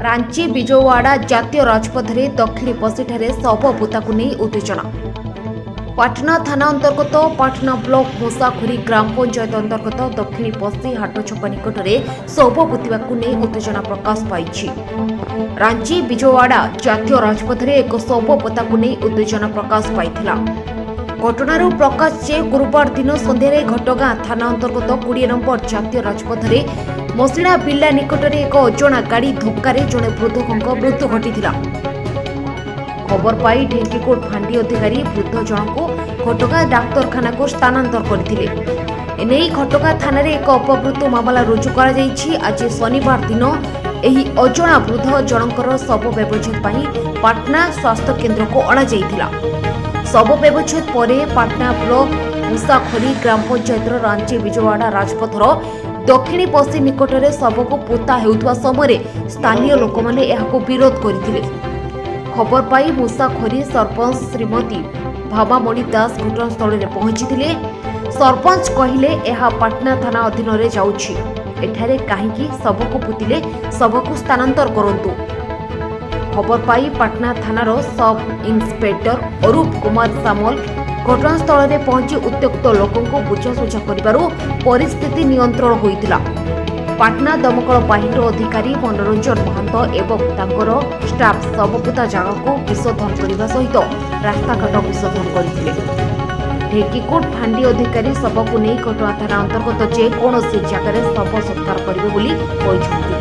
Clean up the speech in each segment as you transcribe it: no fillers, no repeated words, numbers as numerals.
ରାଞ୍ଚି ବିଜୟୱାଡ଼ା ଜାତୀୟ ରାଜପଥରେ ଦକ୍ଷିଣୀ ପଶିଠାରେ ଶବ ପୋତାକୁ ନେଇ ଉତ୍ତେଜନା। ପାଟନା ଥାନା ଅନ୍ତର୍ଗତ ପାଟନା ବ୍ଲକ ମୂଷାଖୋରି ଗ୍ରାମ ପଞ୍ଚାୟତ ଅନ୍ତର୍ଗତ ଦକ୍ଷିଣୀ ପଶି ହାଟ ଛକ ନିକଟରେ ଶବ ପୋତିବାକୁ ନେଇ ଉତ୍ତେଜନା ପ୍ରକାଶ ପାଇଛି। ରାଞ୍ଚି ବିଜୟୱାଡ଼ା ଜାତୀୟ ରାଜପଥରେ ଏକ ଶବ ପୋତାକୁ ନେଇ ଉତ୍ତେଜନା ପ୍ରକାଶ ପାଇଥିଲା। ଘଟଣାରୁ ପ୍ରକାଶ ଯେ, ଗୁରୁବାର ଦିନ ସନ୍ଧ୍ୟାରେ ଘଟଗାଁ ଥାନା ଅନ୍ତର୍ଗତ 20 ନମ୍ବର ଜାତୀୟ ରାଜପଥରେ ମସିଣା ବିଲ୍ଲା ନିକଟରେ ଏକ ଅଜଣା ଗାଡ଼ି ଧକ୍କାରେ ଜଣେ ବୃଦ୍ଧଙ୍କ ମୃତ୍ୟୁ ଘଟିଥିଲା। ଖବର ପାଇ ଢେଙ୍କିକୋଟ ଫାଣ୍ଡି ଅଧିକାରୀ ବୃଦ୍ଧ ଜଣଙ୍କୁ ଘଟଗାଁ ଡାକ୍ତରଖାନାକୁ ସ୍ଥାନାନ୍ତର କରିଥିଲେ। ଏନେଇ ଘଟଗାଁ ଥାନାରେ ଏକ ଅପମୃତ୍ୟୁ ମାମଲା ରୁଜୁ କରାଯାଇଛି। ଆଜି ଶନିବାର ଦିନ ଏହି ଅଜଣା ବୃଦ୍ଧ ଜଣଙ୍କର ଶବ ବ୍ୟବଚ୍ଛେଦ ପାଇଁ ପାଟନା ସ୍ୱାସ୍ଥ୍ୟକେନ୍ଦ୍ରକୁ ଅଣାଯାଇଥିଲା। ଶବ ବ୍ୟବଚ୍ଛେଦ ପରେ ପାଟନା ବ୍ଲକ ମୂଷାଖୋରି ଗ୍ରାମ ପଞ୍ଚାୟତର ରାଞ୍ଚି ବିଜୟୱାଡ଼ା ରାଜପଥର ଦକ୍ଷିଣୀ ପଶି ନିକଟରେ ଶବକୁ ପୋତା ହେଉଥିବା ସମୟରେ ସ୍ଥାନୀୟ ଲୋକମାନେ ଏହାକୁ ବିରୋଧ କରିଥିଲେ। ଖବର ପାଇ ମୂଷାଖୋରି ସରପଞ୍ଚ ଶ୍ରୀମତୀ ଭାମାମଣି ଦାସ ଘଟଣାସ୍ଥଳରେ ପହଞ୍ଚିଥିଲେ। ସରପଞ୍ଚ କହିଲେ, ଏହା ପାଟନା ଥାନା ଅଧୀନରେ ଯାଉଛି, ଏଠାରେ କାହିଁକି ଶବକୁ ପୋତିଲେ? ଶବକୁ ସ୍ଥାନାନ୍ତର କରନ୍ତୁ। ଖବର ପାଇ ପାଟନା ଥାନାର ସବ୍ ଇନ୍ସପେକ୍ଟର ଅରୂପ କୁମାର ସାମଲ ଘଟଣାସ୍ଥଳରେ ପହଞ୍ଚି ଉତ୍ତ୍ୟକ୍ତ ଲୋକଙ୍କୁ ବୁଝାସୁଝା କରିବାରୁ ପରିସ୍ଥିତି ନିୟନ୍ତ୍ରଣ ହୋଇଥିଲା। ପାଟନା ଦମକଳ ବାହିନୀର ଅଧିକାରୀ ମନୋରଞ୍ଜନ ମହାନ୍ତ ଏବଂ ତାଙ୍କର ଷ୍ଟାଫ୍ ଶବପୋତା ଜାଗାକୁ ବିଶୋଧନ କରିବା ସହିତ ରାସ୍ତାଘାଟ ବିଶୋଧନ କରିଥିଲେ। ଢେଙ୍କିକୋଟ ଫାଣ୍ଡି ଅଧିକାରୀ ଶବକୁ ନେଇ ଘଟଗାଁ ଥାନା ଅନ୍ତର୍ଗତ ଯେକୌଣସି ଜାଗାରେ ଶବ ସତ୍କାର କରିବେ ବୋଲି କହିଛନ୍ତି।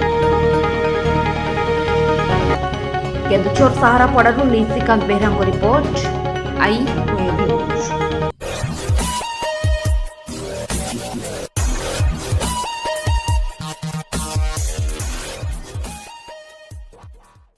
କେନ୍ଦୁଝର ସାହାରାପଡ଼ାରୁ ନିଶିକାନ୍ତ ବେହେରାଙ୍କ ରିପୋର୍ଟ, I